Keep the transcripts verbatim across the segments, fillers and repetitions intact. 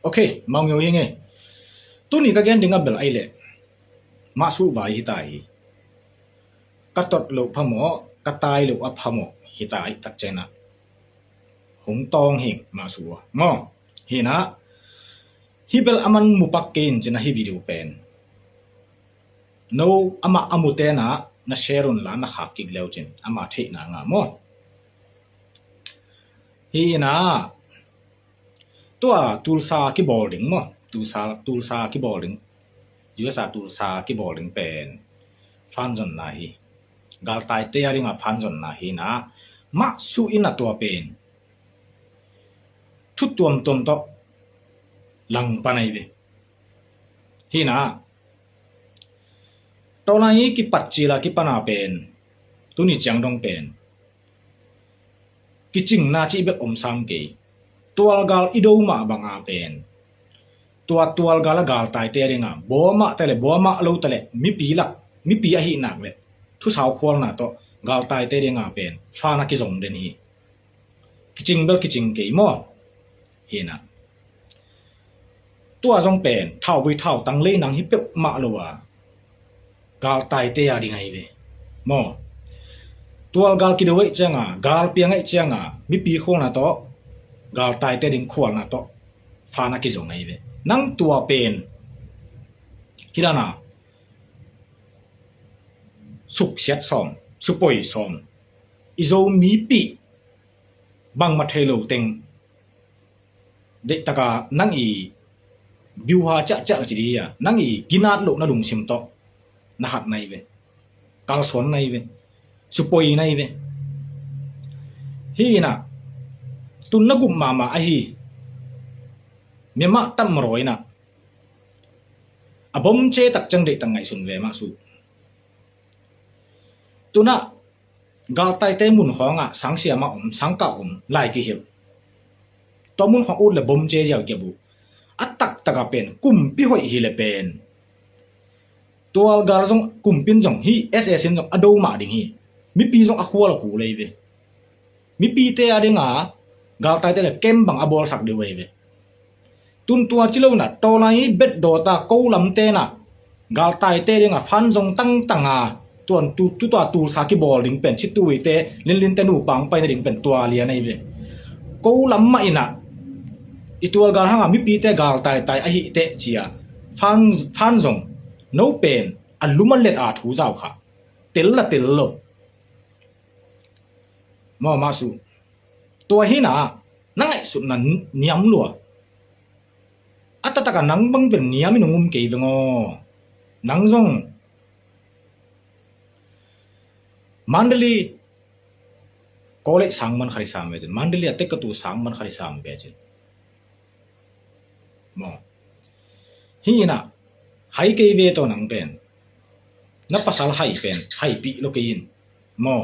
Ok, mangeu hi nge. Tuni ka gen ding a bel ai leh, mah suh vai hi ta hi. Ka tot loh phamawh, ka tai loh a phamawh hi ta ai tak cena. Hong tawng hi mah suh a. Maw, hi na. Hi bel a man mupak kei in cina hi video pen. No amah a mutena na share un la na khak kik leu cin ama theihna nga maw. Hi ina tua Tulsa kibawl ding maw, Tulsa, Tulsa kibawl ding, U S a Tulsa kibawl ding pen fanzonna hi. Galtaite a dinga fanzonna hi na mah suh ina tua pen thu tuamtuam tawh langpan ahi ve. Hi na tawlai kipat cila kipana pen tuni ciang dong pen kicingna cih bek om sam kei. Tualgal i do mah banga pen tua tualgal a galtaite a dinga bawmah tale bawmah lo tale mipi lak mipi ahi nak le thusau khualna tawh galtaite dinga pen fana kizom den hi. Kicing bel kicing kei maw. Hi na tua zong pen thauvui thautang lei nang hi peuhmah lo a galtaite a ding ahi ve maw. Tualgal kido aih cianga galpiang aih cianga mipi khualna tawh galtaite ding khualna tawh fana kizong ahi ve. Nang tua pen hi dana suksiat sawm, supoi sawm, i Zo mipi bangmah thei lo teng deihtaka nang i biuha ciahciah ci dih a nang i ginat lohna lungsim tawh na khat nai ve. Kalsuan nai ve. Supoi nai ve. Hi ina tun na gup mahmah ahi memah tam raw ina a bom ce tak ciang deihtak ngaihsun ve mah suh. Tunah galtaite mun khawngah sangsiamah om, sangkah om, lai kihilh. Tua mun khawng ut le bom ce ziau kiap uh. A taktakah pen kumpi hoih hi le pen tualgal zong kumpin zong hi S A sin zong a do mah ding hi. Mipi zong a khual a kul ei ve. Mipite a dinga galtaite le kem bang a bawlsak deuh ei ve. Tuntua ci lo na tawlai betdawta ko lamtena galtaite dinga fan zong tangtanga tuan tu tutua Tulsa kibawl ding pen situite linlinte nupang paina ding pen tua lian ahi ve. Ko lam mah ina i tualgal hanga mipite galtaitai ahi teh cia fan, fan zong no pen a lum a let a thu zau kha tel la tel lo. Maw mah suh. Tua hina na ngaihsutna niam lua. A taktakah nang bang pen niam in hong um kei veng aw. Nang zong Mandalay college sang man khat i sam ve cin, Mandalay a tekkatu sang man khat i sam ve cin. Maw. Hi ina hai kei ve tawh nang pen na pasal hai pen haipih lo kei in. Maw.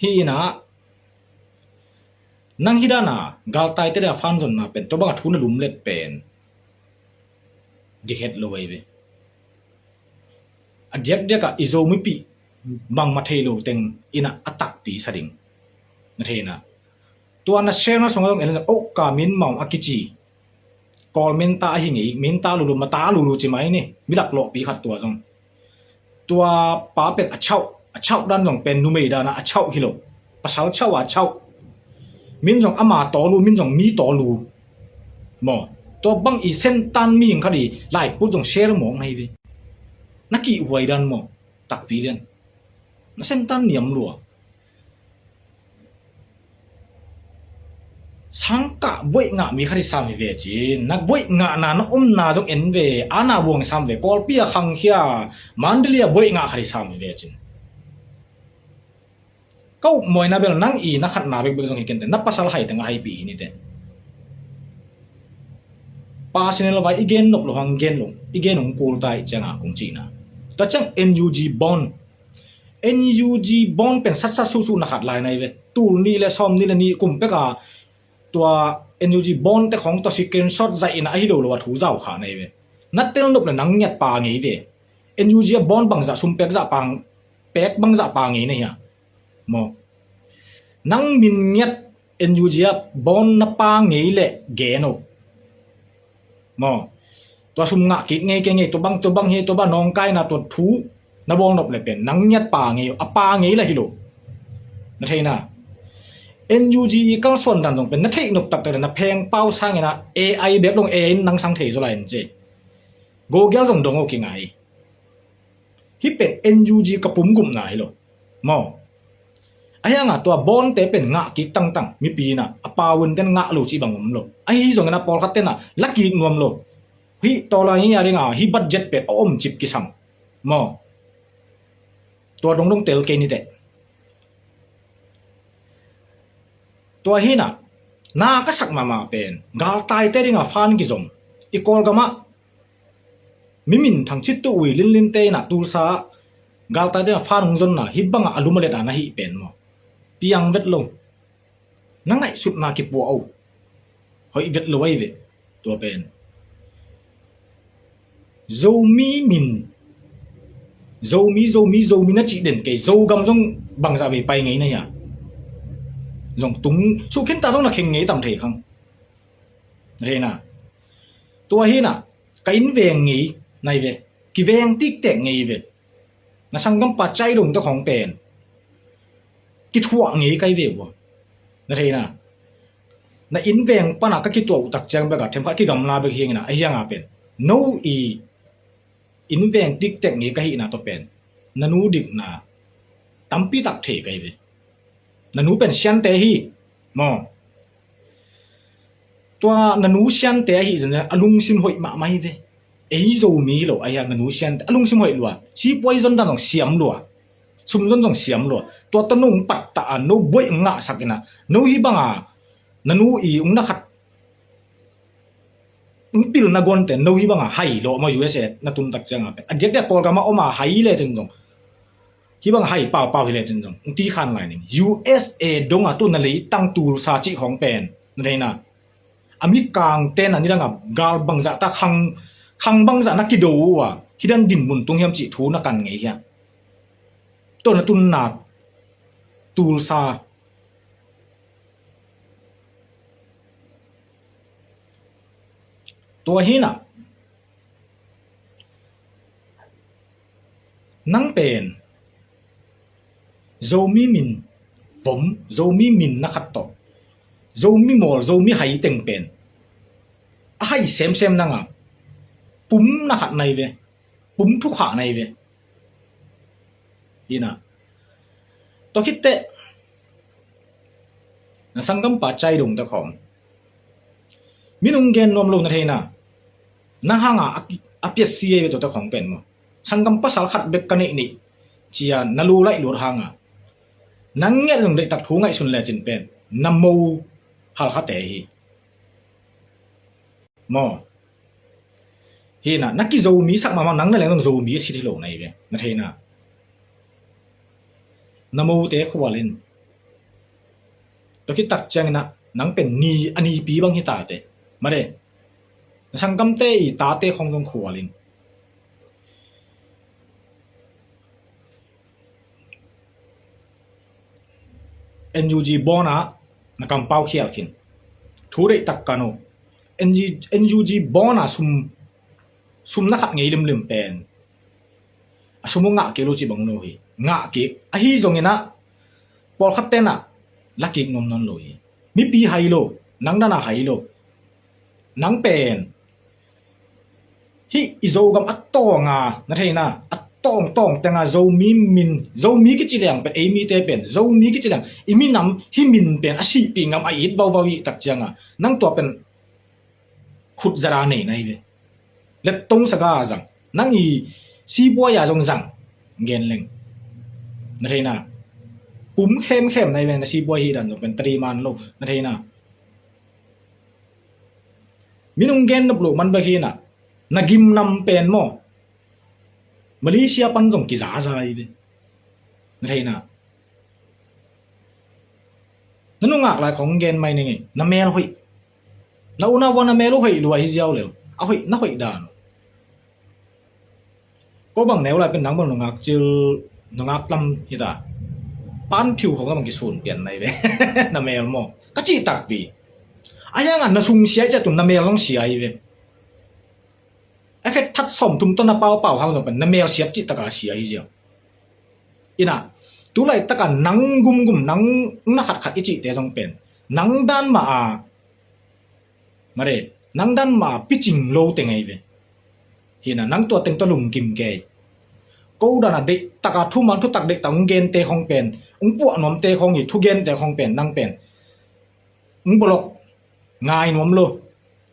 Hi ina nang hi dana galtaite dia fanzonna pen tua banga thu na lumlet pen dikhet lo ei ve. A diakdiakah i Zo mipi bangmah thei lo teng ina a takpi sa ding na theina. Tua na share na song zong en zong oh ka min maung a kici Kawl minta ahi ngei, minta lulu mata lulu ci mai ni, milak lawhpi khat tua zong. Tua pa pen a chauh, a chauh dan zong pen numei dana a chauh hi lo. Pasal chauh a chauh. Min zong ama tawlu, min zong mi tawlu. Maw, tua bang i sentan mi ing khat i laiput zong share mawng ahi ve. Na kihhuai dan maw, takpi lian. Na sentan niam lua. Sangkah buaih ngah mi khat i sam hi ve cin, na buaih ngahna na omna zong en ve, ana buang i sam ve, Kawlpi a khangkhia, Mandalay a buaih ngah khat i sam hi ve cin. Ka upmawina bel nang i na khatna bekbek zong hi kente, na pasal hai teng a haipih hi nite. Personal vai i gen nop lo hang gen lo, i gen hong kul ta i cianga kong cihna. Tua ciang N U G bond. N U G bond pen satsat suhsuh na khat lai na hi ve. Tul nih le sawm nih le nih kum peka tua N U G bond te khong tua screenshot zaih ina ahi lo lo a thu zau kha na hi ve. Na tel nop le nang ngiat pa ngei ve. N U G a bond bangzah sum pek zah pang pek bangzah pa ngei na hia. Maw. Nang min ngiat N U G a bond na pa ngei le gen o. Maw, tua sum ngah kik ngei kei ngei, tua bang tua bang hi, tua bang nawngkaina tua thu na bawl nop le pen nang ngiat pa ngei uh, a pa ngei la hi lo. Na theina, N U G i kalsuan dan zong pen na theih nop taktak le na pheng pau sangin ah A I bek dong A I in nang sang thei zaw lai in ci. Google zong dong uh kingai. Hih pen N U G ka pum gupna hi lo. Maw, ahi hanga tua bawnte pen ngah kik tangtang, mipi inah a pau in ten ngah lo cih bang om lo. Ahi zongin a pawlkhat tenah la kik nuam lo. Hih tawla hi a dinga hih budget pen a om cip kisam. Maw, tua dongdong tel kei niteh. Tua hinah na ka sak mahmah pen galtaite dinga fan kizom. I Kawlgamah mi minthang cittuh ui linlinte inah tulsa galtaite dinga fan hong zonna hih bangah a lum a let a na hih pen maw, piang vet lo. Na ngaihsutna kipuah o. Hoih vet lo ahi ve. Tua pen Zomi min, Zomi, Zomi, Zomi na cih den kei, Zogam zong bangzah vei pai ngei na hia. Zong tung suh khinta zong na kheng ngei tam thei khang. Na theina, tua hinah ka inn veng ngei nai ve. Kiveng tiktek ngei ve. Na sanggampa Cai Dong te khong pen kithuah ngei kai ve ua. Na theina, na inn veng pana ka kituah uh tak ciang beka themkhat kigamla bek hiangina, ahi hanga pen no i inn veng tiktek ngei ka hihna tawh pen na nu dikna tampi tak thei kai ve. Na nu pen siante hi. Maw, tua na nu siante ahi zenzen a lungsim hoih mahmah hi ve. Ei Zomi hi lo ahi a na nu siante a lungsim hoih lua. Sipuai zon dan zong siam lua. Sum zon zong siam lua. Tua tawh no hong pattah a no buaih hong ngahsak inah no hih banga na nu i hong na khat hong pilna guante no hih banga hai lawh maw U S A na tuntak cianga pen a diakdiak Kawlgamah oma hai lecin zong hih bang hai paupau hi lecin zong hong tikhan lai ning. U S A donga tu na leitang tulsa cih khong pen na theina, a mikangte na nidanga gal bangzah ta khang, khang bangzah na kido uh a hih dan dinmun tung hiam cih thu na kan ngei hia. Tua na tunna tulsa tua hinah nang pen Zomi min vom, Zomi min na khat tawh Zomi mawl, Zomi hai teng pen a hai semsem nanga pum na khat nai ve. Pum thukhah nai ve. Hinah tua khitteh na sanggampa Cai Dong te khawng minung gen nuam lo na theina, na hanga a piatsi ei ve tua te khawng pen maw. Sanggam pasal khat bek ka neih neih cia na lu laih luat hanga nang ngiat zong deihtak thu ngaihsun lecin pen na mo halkhate hi. Maw, hinah na kizomi sak mahmah nang na leng zong Zomi a sit hi lo na hi ve. Na theina, na mote khual in tua khitak cianginah nang pen ni a nipi bang hi tate. Made, na sanggamte i tate khong zong khual in N U G bawnah na kampau khial khin. Thu deihtak kan uh. N G, N U G bawnah sum, sum na khat ngei limlim pen a sum uh ngah kik lo ci bang lo hi. Ngah kik ahi zonginah pawlkhat tenah la kik nuam nawn lo hi. Mipi hai lo, nang dana hai lo. Nang pen hih i Zogam a tawnga na theina a tawngtawng tenga Zomi min, Zomi kici leng pen ei mite pen Zomi kici leng i minam hih min pen a sihpih ngam a it vauvau hih tak cianga nang tua pen khut zara nei na hi ve. Lettong saga zang, nang i sibuai a zong zang gen leng na theina pum khemkhem na hi ve. Na sibuai hih dan zong pen tari man lo na theina. Minung gen nop loh man bek hinah na gimnam pen maw Malaysia pan zong kizaza hi ve. Na theina, na nungak lai khong gen mai ning ei. Na mel hoih, na unau vua na mel uh hoih lua hi ziau lel. A hoih na hoih dan uh. Ko bang neu lai pen nang bang nungak cil, nungak lam hita. Pan phiu khong na bang kisun pian nai ve. Na mel maw ka cih takpi. A hianga na sung sia i ciatun na mel zong sia hi ve. A phet that sawmthum tawh na paupau hang zong pen na mel siat cih taka sia hi ziau. Inah, tu laitak a nang gumgum, nang na khatkhat i cihte zong pen nang dan mah a, mare, nang dan mah a picing lo teng ahi ve. Hinah, nang tua teng tawh lungkim kei. Ko dan a deihtak a, thuman thutak deihtak hong gente khong pen, hong puah nuamte khong hi, thugente khong pen, nang pen hong bolok, ngai nuam lo.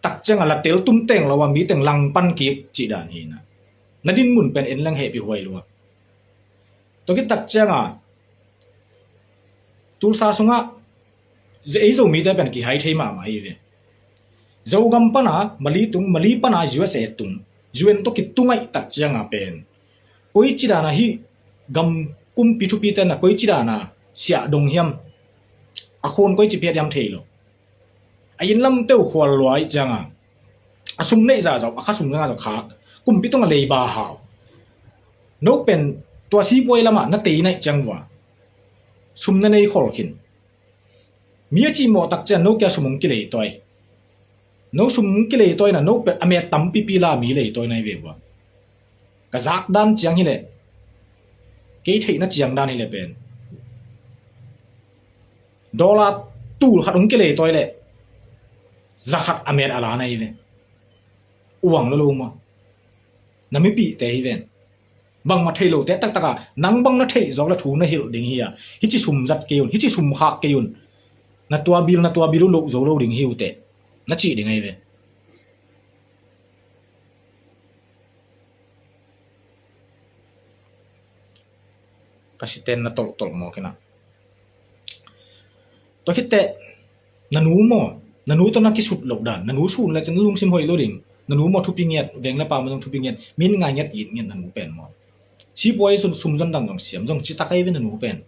Tak ciang a la tel tum teng lo a, mi teng langpan kik cih dan hinah. Na din mun pen en leng hehpih huai lua. Tua khit tak ciang a, Tulsa sungah ei Zomite pen kihai thei mahmah hi ve. Zogam pana Mali tung, Mali pana U S A tung, U N tawh kitung aih tak ciang a pen, koici dan a hih gam kumpi thupite na koici dan a siah dong hiam, a khuan koici phiat hiam thei lo. A inn lam teuh khual luai ciang a, a sum neih zahzah, a kha sum zahzah khak, kumpi tungah leiba hau. No pen tua sipuai lamah na tei naih ciang vua, sum na nei khol khin. Mi a cihmawh tak ciang no kia sum hong kileitawi. No sum hong kileitawi na, no pen a met tampipi la mi leitawi na hi ve vua. Ka zak dan ciang hileh, kei theihna ciang dan hileh pen, dollar tul khat hong kileitawi leh, za khat a met a la na hi ve. Uang lo lo maw? Na mipihte hi ven. Bangmah theih lote taktak a, nang bang na theih zawk le thu na hilh ding hi a, hici sum zat kei un, hici sum khak kei un, na tua bil, na tua bil uh loh zo lo ding hi uh teh, na cih ding ahi ve. Ka siten na tolhtolh mawk inah. Tua khitteh, na nu maw, na nu tawh na kisut loh dan, na nu sun le cin na lungsim hoih lo ding, na nu maw thupi ngiat, veng le pa maw zong thupi ngiat, min ngai ngiat, it ngiat na nu pen maw. Sipuai sun sum zon dan zong siam, zong citak ahi ve na nu pen.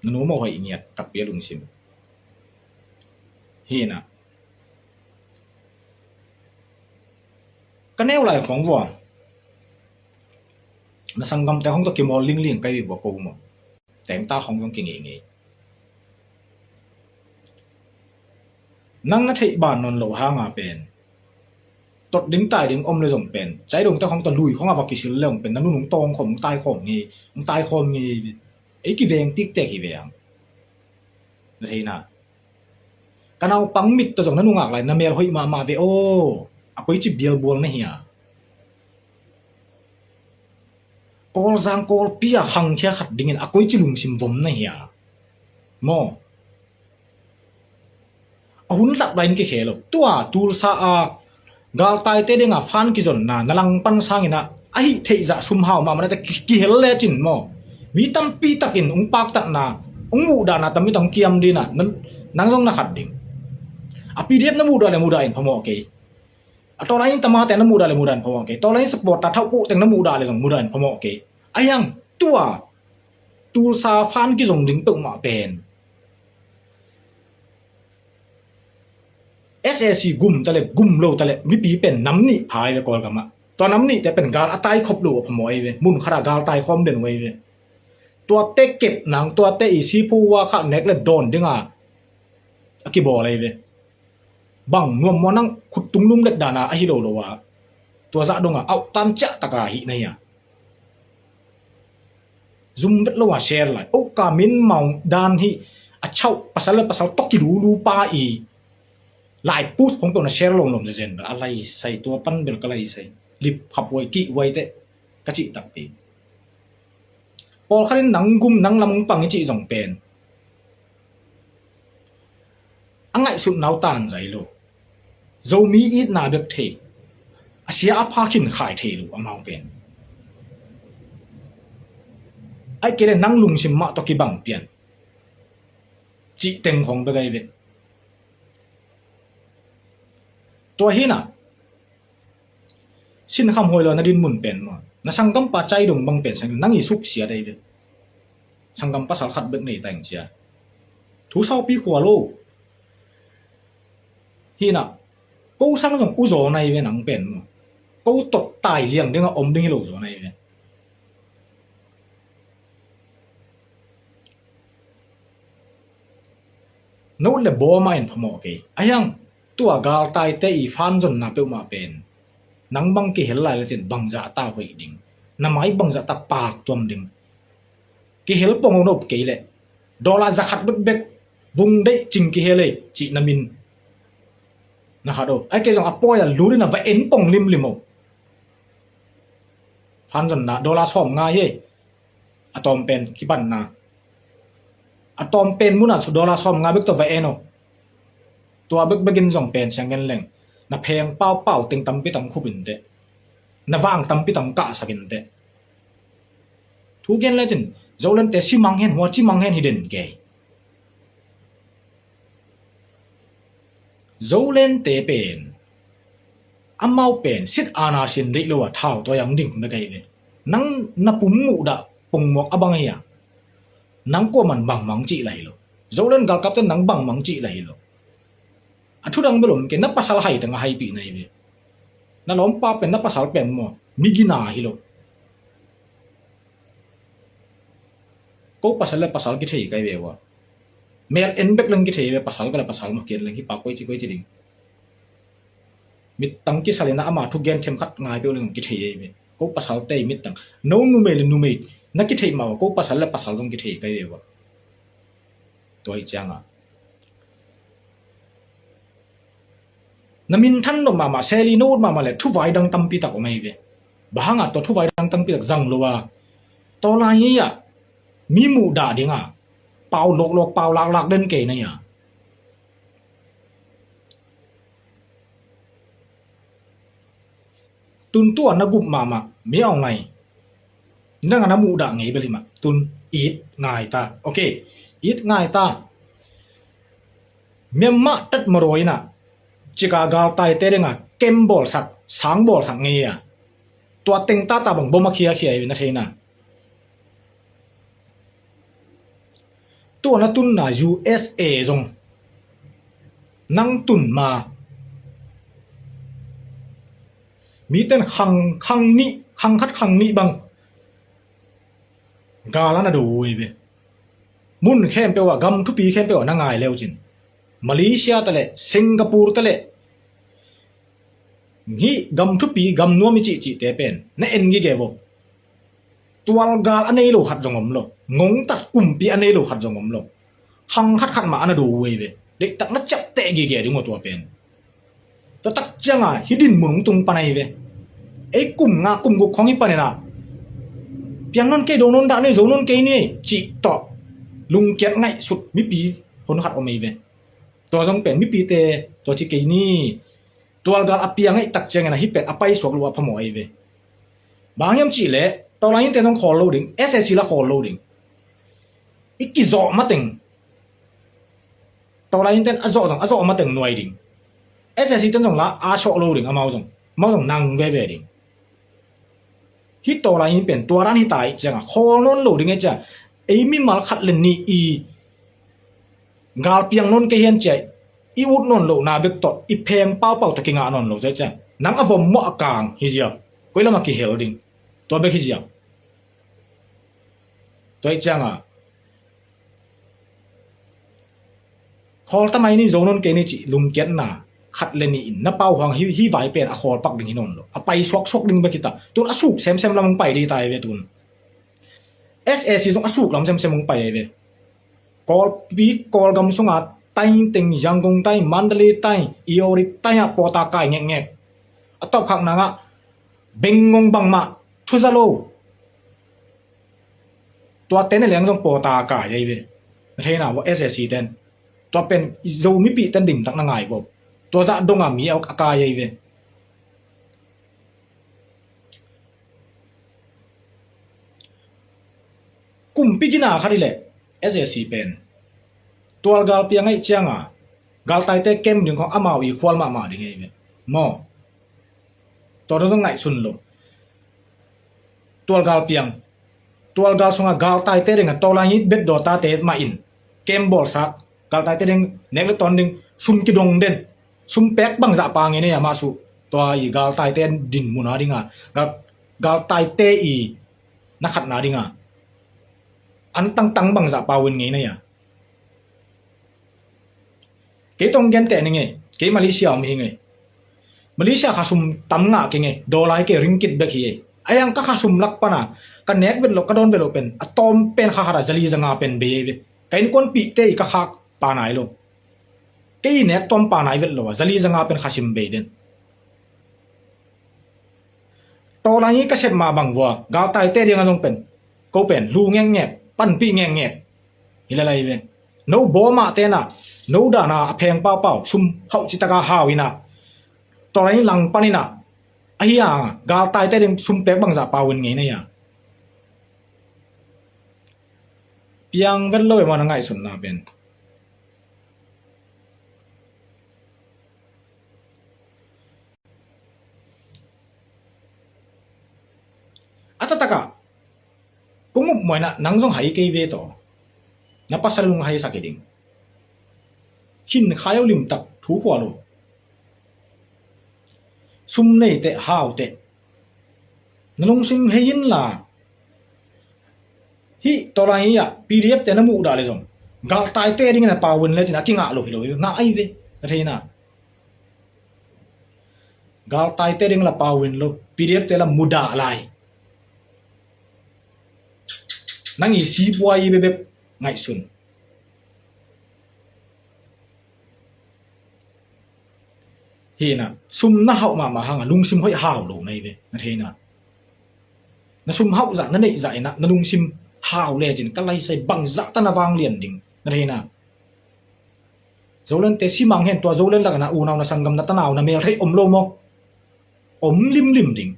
Na nu maw hoih ngiat takpi a lungsim. Hi inah. Ka neu lai khong vua, na sanggamte khong tawh kimawl lingling ka hi vua ko maw. Tengta khong zong kingeingei. Nang na theih ban nawn loh hanga pen, tot ding tai ding om le zong pen, caidongte khong tawh lui khong a va kisil le zong pen, na nu nung tawng khawm, nung tai khawm ngei, nung tai khawm ngei. Ei kiveng tiktek hi ve ang. Na theihna, ka naupang mit tawh zong na nungak lai, na mel hoih mahmah ve aw. A koici bialbual na hia? Kawlzang Kawlpi a khangkhia khat dingin a koici lungsim vom na hia? Maw. A hun lak lai in kikhel lo. Tua Tulsa a galtaite dinga fan kizonna na langpan sangin ah, a hih theihzah sum hau mahmah nate ki-, kihel lecin maw, mi tampi takin hong paktatna, hong muhdahna tampi tak hong kiam dina, na, nang zong na khat ding. A P D F na muhdah le muhdah in phamawh kei. A tawlai in tamate na muhdah le muhdah in phamawh kei. Tawlai in support ta thauh uh teng na muhdah le zong muhdah in phamawh kei. A hiang tua Tulsa fan kizong ding peuhmah pen S A C gum ta le gum lo ta le mipi pen nam nih pha ahi ve Kawlgam ah. Tua nam nihte pen gal a tai khop lo a phamawh ahi ve. Mun khat ah gal tai khawm den uh ahi ve. Tuate kep nang, tuate i siphu a khah nek le dawn dinga a kibawl ahi ve. Bang nuam maw nang khut tung lum let dana ahi lo lo a, tua zah donga auhtan ciah taka hih na hi a. Zum vet lo a share lai. Oh, ka min mau dan hi a chauh pasal le pasal tawh kilulu pa i lai put khong peuh na share lomlom zezen bel a lai sai, tua pan bel ka lai sai. Lip khap huai kih huai teh ka cih takpi. Pawlkhat in nang gum nang lam hong pang i cih zong pen a ngaihsutna uh tanzai lo. Zomi itna bek thei, a sia a pha khin khai thei lo amau pen. Aih kei le nang lungsim mah tawh kibang pian cih teng khong bek ahi ve. Tua hinah, sinkham huai lo na din mun pen maw, na sanggampa caidong bang pen sang nang i suksiat ahi ve. Sanggam pasal khat bek nei ta ing cia. Thu saupi khua lo. Hinah, ko sang zong uzaw na hi ve nang pen maw. Ko tot tai liang dinga om ding hi lo zaw na hi ve. No le bawma in phamawh kei. A hiang, Tua galtaite i fanzonna peuhmah pen nang bang kihel lai le cin bangzah ta hoih ding, na mai bangzah ta paktuam ding. Kihel pong nop kei leh dollar zakhat bekbek vung deih cing kihel ei cih na min na khat o. Ai kei zong a pawi a lurin a va en pong limlim o. Fanzonna dollar sawm ngai ei. A tawm pen kipanna a tawm pen muna dollar sawm nga bek tawh va en o. Tua bekbekin zong pen siang gen leng na pheng paupau teng tampi tang khup inteh, na vang tampi tang kahsak inteh. Thu gen le cin Zolente simang hen, hua cimang hen hi den kei. Zolente pen amau pen sit ana sin deih lo a thau tua yang ding na kai ve. Nang na pum muh dah pungmuak a bang hi a, nang kuaman bangmang cih la hi lo. Zolen galkapte nang bangmang cih la hi lo. A thudang belom ke na pasal hai teng a haipih na hi ve. Na lawmpa pen na pasal pen maw migina hi lo. Ko pasal le pasal kithei kai ve ua. Mel en bek leng kithei ve, pasal ka le pasal mah kian leng hi pa koici koici ding. Mittang kisalina ama thugen themkhat ngai peuh leng kithei ei ve. Ko pasal tei mittang no numei le numei na kithei mah ua, ko pasal le pasal zong kithei kai ve ua. Tua hi cianga na minthan nop mahmah, seli no ut mahmah le thuvai dang tampi tak om ei ve. Bahanga tua thuvai dang tampi tak zang lo a, tawlai ngi ah mi muh dah dinga pau loklok pau laklak den kei na ia. Tun tua na gup mahmah mi aw ngai. Nang a na muh dah ngei bel hi mah. Tun it ngai ta. Ok. It ngai ta. Myanmar tat maraw inah cika galtaite dinga kem bawlsak, sang bawlsak ngei a, tua teng tata bang bom a khiakhia i na theina. Tua na tunna U S A zong nang tun ma miten khang, khang nih, khang khat khang nih bang gal a na do uh ei ve. Mun khempeuh ah, gam thupi khempeuh ah na ngai leu cin Malaysia ta le Singapore ta le hih gam thupi gam nuam i cihcihte pen na en gige vo. Tualgal a nei lo khat zong om lo. Ngongtat kumpi a nei lo khat zong om lo. Khang khat khat mah a na do uh ei ve. Deihtak na ciapteh gige ding uh a tua pen. Tua tak cianga hih dinmun hong tung pan ahi ve. Ei kum nga kum guk khong hi paninah piang nawn kei, do nawn dah ni, zo nawn kei ni cih tawh lungkiat ngaihsut mipi hon khat om ahi ve. Tua zong pen mipite tua ci kei ni. Tualgal a piang ahi tak ciangin a hih pen a paisuak lo a phamawh ahi ve. Bang hiam cihleh tawlai innte zong khawl lo ding, S A C la khawl lo ding. I kizawh mateng tawlai innten a zawh zong a zawh mateng nuai ding. S A C ten zong la a sawh lo ding, amau zong, amau zong nang veve ding. Hih tawlai inn pen tua dan hita ih cianga khawl nawn lo ding e cia. Ei mimal khat le nih i galpiang nawn kei hian cia i ut nawn lohna bek tawh i pheng paupau tawh kingah nawn lo cia cia. Nang a vom muah a kang hi ziau. Koi lamah kihel ding. Tua bek hi ziau. Tua ih cianga khawl tamai ni, zo nawn kei ni cih lungkiatna khat le nih in na pau hang hi, hi vai pen a khawl pak ding hi nawn lo. A pai suaksuak ding bek hi ta. Tun a suk semsem lam hong pai dih ta ei ve tun. S A C zong a suk lam semsem hong pai ei ve. Kawlpi Kawlgam sunga Taing teng, Yangon tai, Mandalay tai, Iori tai ah pawta kai ngekngek. A tawpkhak nangah bengngong bangmah thuza lo. Tua tene leng zong pawta kai ei ve. Na theina vo S A C ten. Tua pen Zo mipi ten dimtak na ngai vo. Tua zah donga mi a kai ei ve. Kumpi gina khat i leh S A C pen tualgal piang aih cianga galtaite kem ding khong amau i khual mahmah ding ei ve maw? Tua dong ngaihsun lo. Tualgal piang, tualgal sunga galtaite dinga tawlai ngit bet dawtate mah in kem bawlsak, galtaite ding nek le tawn ding sum kidong den, sum pek bangzah pa ngei nei a mah suh. Tua i galtaite dinmuna dinga gal, galtaite i na khatna dinga an tangtang bangzah pa win ngei nei a. Kei tong genteh ni ngei, kei Malaysia om hi ngei. Malaysia khasum tam ngah kei ngei, dollar hi kei, ringgit bek hi ei. Ai ang ka khasum lak pana ka nek vet loh, ka dawn vet loh pen a tawm pen kha khat a zali zanga pen bei ei ve. Ka innkuanpihte i ka khak pa nai lo. Kei i nek tawm pa nai vet lo a zali zanga pen khasim bei den. Tawlai ka sep mah bang vua galtaite ding a zong pen ko pen lu ngekngek, panpih ngekngek hi le lai ve. No bawmah tenah no dana a pheng paupau sum hauh citaka hau inah tawlai langpan inah ahi a galtaite ding sum pek bangzah pau in ngei na ia. Piang vet lo e maw na ngaihsutna pen. A taktakah kong upmawh inah nang zong hai kei ve tawh na pasal lung haisak hi ding. Khin khai aw limtak thu khua lo. Sum nei teh hau teh na lungsim hei inla hih tawlai hi ah P D F te na muh dah le zong galtaite dingin a pau in le cin a kingah lo hi lo hi ngah ai ve. Na theina galtaite ding la pau in lo P D F te la mudah lai. Nang i sibuai i bebek ngaihsun. Hina sum na hauh mahmah hanga lungsim hoih hau lo na hi ve na theina. Na sum hauh zah na neih zah inah na lungsim hau lecin ka laisai bangzah ta na vanglian ding na theina. Zolente simang hen tua Zolen lakah na unau na sanggam na tanau na mel theih om lo maw? Om limlim ding.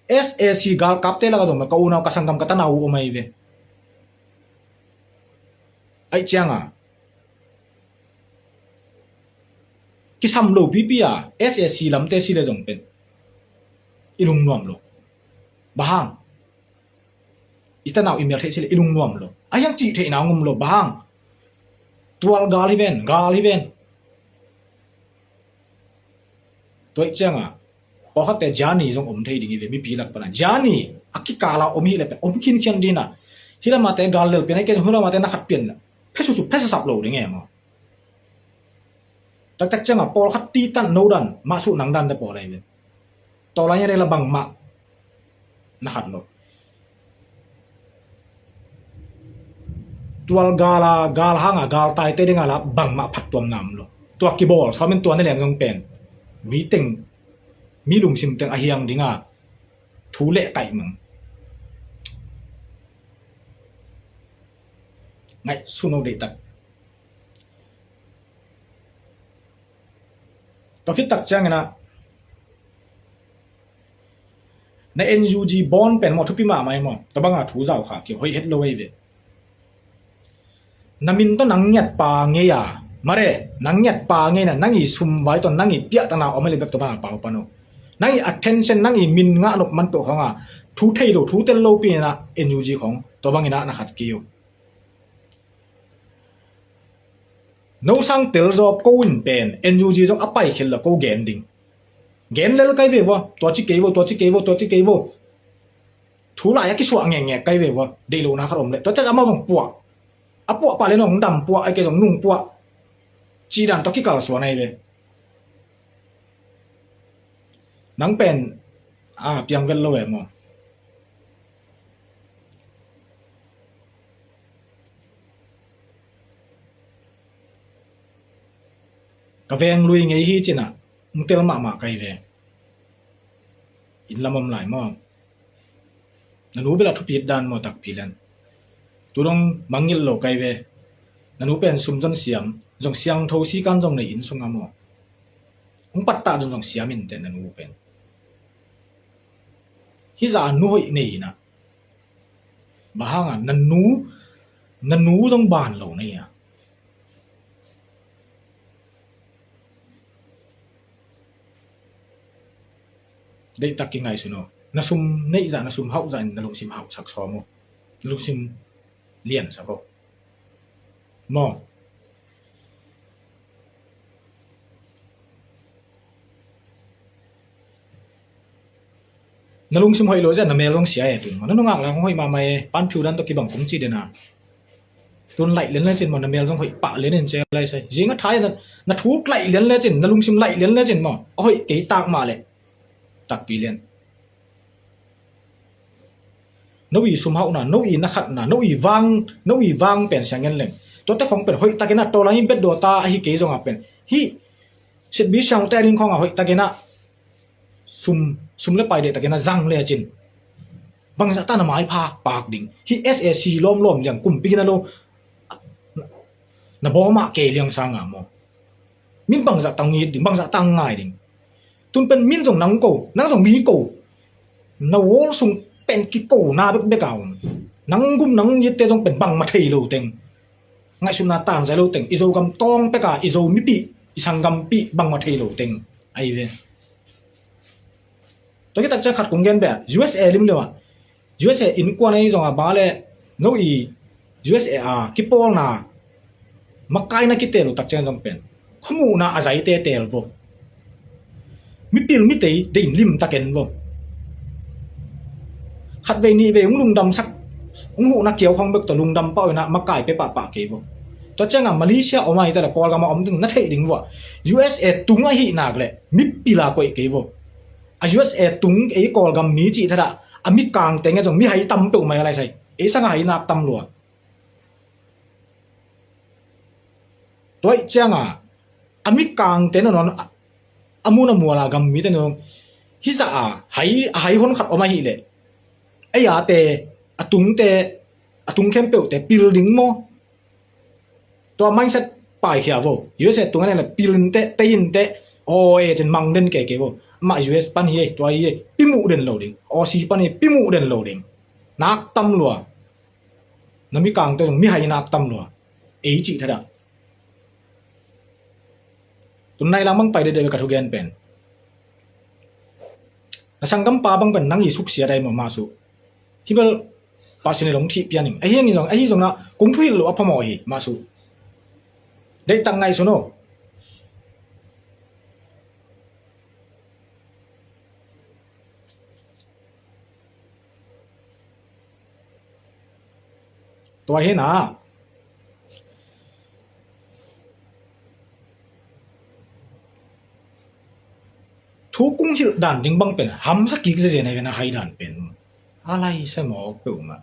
S A C galkapte lakah zong ka unau ka sanggam ka tanau uh om ahi ve. Aih cianga kisam lo pipi a S A C lamte si le zong pen i lungnuam lo. Bahang i tanau i mel theih si le i lungnuam lo. A hiang cih theihna ngum lo. Bahang tual gal hi ven, gal hi ven. Tuaih cianga pawlkhatte jani zong om thei ding hi ve mipi lak pana jani a kikala om hi le pen om khinkhian dina. Hilamate gal lel pian a i kei zong hilamate na khat pian la phesusu phesasap lo ding e maw? Taktak cianga pawlkhat titan no dan mahsuh nang dante pawl ahi ve. Tawlai nge la bangmah na khat lo. Tual gala gal hanga galtaite dinga la bangmah phattuamna om lo. Tua kibawl samin tua na leng zong pen mi teng mi lungsim teng a hiang dinga thu leh kaih mang. Ngaihsun lo deihtak. Tua khittak cianginah na N U G bawn pen maw thupi mahmah hi maw? Tua banga thu zau kha kio hoih het lo ei ve. Na min tawh nang ngiatpa ngei a mare nang ngiatpa ngeina nang i sumvai tawh nang i piahtakna om a le bek tua banga pau pan uh. Nang i attention nang i min ngah nop man peuh khonga thu thei lo thu tel lo pinah N U G khong tua banginah na khat kio. No sang tel zawp ko in pen N U G zong a pai khel lo ko gen ding. Gen lel kai ve vua tua ci kei vo tua ci kei vo tua ci kei vo. Thu lai a kisuah ngekngek kai ve vua deih lohna khat om le tua tek amau zong puah. A puah pah le nong dam puah a kei zong nung puah. Ci dan tua kikal suan ai ve. Nang pen a piang vel lo e maw? Ka veng lui ngei hi cinah ung tel mahmah kai ve. Inn lam om lai maw? Na nu bela thupit dan maw takpi len tu dong mangngilh lo kai ve. Na nu pen sum zon siam zong siangtho sikan zong nei inn sunga maw? Hong pattah dun zong siam inteh na nu pen. Hizah a nu hoih nei inah bang hanga na nu na nu zong ban lo na ia. Deihtak kingaihsun aw. Na sum neihzah na sum hauhzah in na lungsim hauhsak sawm aw. Na lungsim liansak aw. Maw? Na lungsim hoih lo zia na mel zong sia e tung na nungak la kong hoih mahmah e pan phiu dan tawh kibang kong ci dena. Tun laih lian lecin maw, na mel zong hoih pah lian in ci lai sai. Zing a thai na, na thu laih lian lecin, na lungsim laih lian lecin maw, a hoih kei tak mah leh takpi lian. No i sum hauhna, no i na khatna, no i vang, no i vang pen siang en leng. Tuate khong pen hoih takin a tawlai in bet dawta ahi kei zongah pen hih sitbi siangte a ding khongah hoih takin a sum, sum le pai deh takin a zang lecin bangzah ta na maipha pak ding. Hih S A C lawmlawm liang kumpi gina lo na bawmah kei liang sanga maw? Min bangzah tang it ding, bangzah tang ngai ding. Tun pen min zong nang ko, nang zong mi ko. Na wall sung pen kikona bekbek a om. Nang gum nang itte zong pen bangmah thei lo teng, ngaihsutna tanzai lo teng, i Zogam tawng peka i Zo mipih, i sanggampih bangmah thei lo teng ahi ve. Tua kitak ciang khat kong gen beh, U S A lim leuh ah, U S A innkuan ahi zongah ba le no i U S A a kipawlna makaina kitel uh tak ciang zong pen khuamuhna a zaite tel vo. Mipil mitei deih limtak en vo. Khatvei nihvei hong lungdamsak, hong huhna kiau khong bek tawh lungdam pah uh inah makai pe pahpah kei vo. Tua ciangah Malaysia om ahi ta le Kawlgam a om ding na theih ding vo. U S A tung ahih nak le mipil a koih kei vo. A U S A tung ei Kawlgam mi cih thadah a mikangte ngen zong mihai tam peuhmah a laisai. Ei sangah hai nak tam lua. Tua ih cianga a mikangte nangawn a mun a muala gam mite nangawn hizah a hai, a hai hon khat om ahih leh ei ate, a tungte, a tung khempeuhte pil ding maw? Tua mindset paikhia vo. U S A tung a nen le pil inteh, tei inteh, aw e cin mang den kei kei vo. Amah U S pan hi ei, tua hi ei, pimuh den lo ding. Aussie pan hi ei, pimuh den lo ding. Nak tam lua. Na mikangte zong mihai nak tam lua. Ei cih thadah. Tun nai lang bang pai dede ka thugen pen. Na sanggampa bang pen nang i suksiat ai maw mah suh. Hibel Pasian i long thih pian ing. Ahi ang i zong, ahi zong na kong thuhilh lo a phamawh hi mah suh. Deihtak ngaihsun aw. Tua hi na. Thu kung hilh dan ding bang pen hamsa kik zeze na hi ve na hai dan pen. A lai se mawk peuhmah.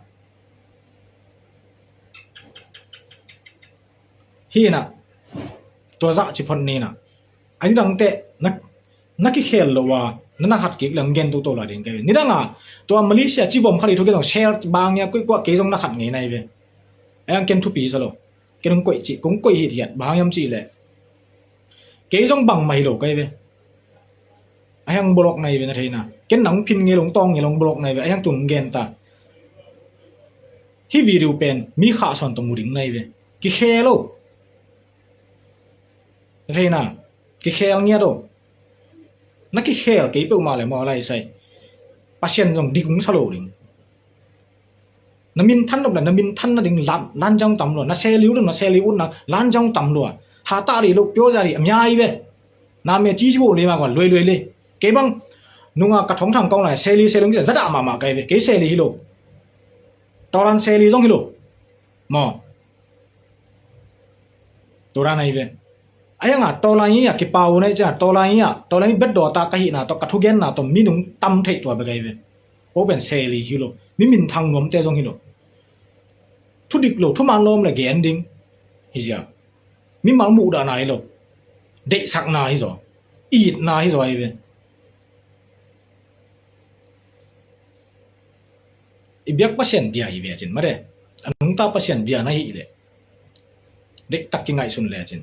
Hi na. Tua zah ci phot ni na. A nidangte na, na kikhel lo a na na khat kik le hong gen toto lai ding kei ve. Nidanga tua Malaysia ci vom khat i thugen zong share bang ia kuikuah kei zong na khat ngei na hi ve. A iang ken thupi sa lo. Ken hong koih cih, kong koih hithiat bang hiam cih leh kei zong bangmah hi lo kei ve. A hiang bolok na hi ve na theina. Ken nang phin ngei long tawng ngei long bolok na hi ve. A hiang tun hong gen ta. Hih video pen mi khahsawn tawh mu ding na hi ve. Kikhel lo. Na theina. Kikhel ngiat aw. Na kikhel kei peuhmah le maw a lai sai. Pasian zong dik hong sa lo ding. Na minthan nop le na minthan nading lan, lanjang tam lua. Na seli ut na seli ut na lanjang tam lua. Hata ri lo pio za ri a miai ve. Na me ci ci bo le ma kwan luai luai le. Kei bang nunga ka thong thang kong lai seli seli hong ci za dah mahmah kai ve. Kei seli hi lo. Tawlan seli zong hi lo. Maw. Tua dan ahi ve. A hianga tawlai ngi a kipau na hi cia tawlai ngi a tawlai ngi bet dawta ka hihna tawh ka thugenna tawh minung tam theih tua bek ahi ve. Ko pen seli hi lo. Mi minthang nuamte zong hi lo. Thudik lo thuman lawm le gen ding hi zia. Mimal muhdahna hi lo. Deihsakna hi zaw. Itna hi zaw ahi ve. I biak Pasian bia hi ve cin mate. A nungta Pasian bia na hi leh deihtak kingaihsun le cin.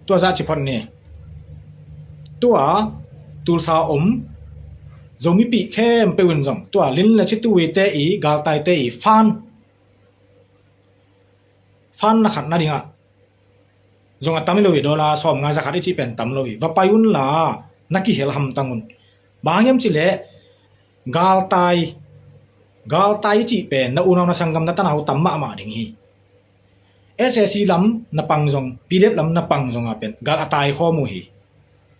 Tua zah ci phot ni. Tua Tulsa om Zomipih khempeuh in zong tua lin le cituite i galtaite i fan fan na khat na dingah zong a tam hi lo hi, dollar sawm nga za khat i cih pen tam lo hi. Va pai unla na kihel hamtang un. Bang hang hiam cih leh galtai, galtai i cih pen na unau na sanggam na tanau tam mahmah ding hi. S A C lam na pang zong, P D F lam na pang zong a pen gal a tai khawm uh hi.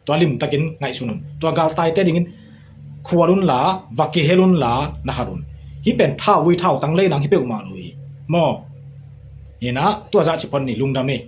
Tua limtakin ngaihsun un. Tua galtaite dingin khual unla, va kihel unla, na khat un. Hih pen thauvui thautang lei nang hi peuhmah lo hi. Maw? Hi na, tua zah ci phot ni, lungdam hi.